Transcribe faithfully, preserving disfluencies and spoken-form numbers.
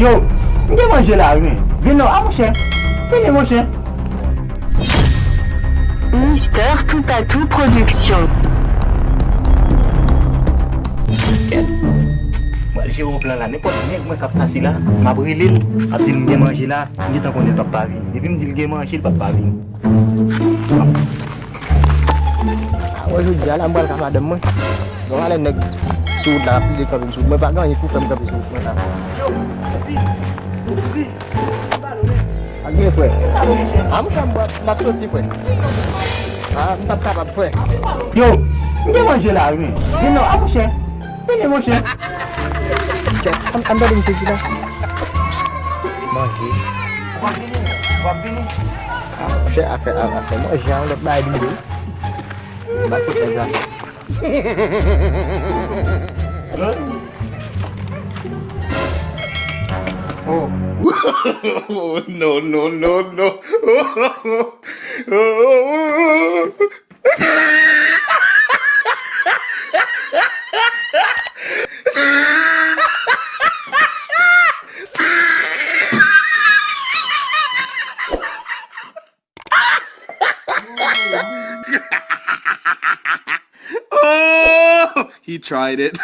Yo, m gen manje la wi men. Vin non, a monchè. Vini monchè. Mister Toupatou Production. Kèt. Mwen al jere yon plan la. Nenpòt nèg mwen k ap pase la, m ap rele l, m ap di l m gen manje la, m gentan konnen l p ap pa vini. Depi m di l gen manje, l p ap pa vini. A, mwen jodi a la, m pral ka madanm mwen. Gen yon valè nèg sou wout la, ap pile kanpe m sou wout. Mwen pa gen anyen pou fè m kanpe sou wout mwen la. Pa gen frè. A, mwen fè m, m ap soti frè. A, m p ap kapab frè. Yo, m gen manje la wi men. Vin non, a monchè. Vini monchè. Kèt, an, an tande misye di la. Manje. W ap vini? W ap vini? A, monchè, afè, afè manje a yon lòt bagay li ye. M pa konn sa. Oh. No, no, no, no. Oh, he tried it.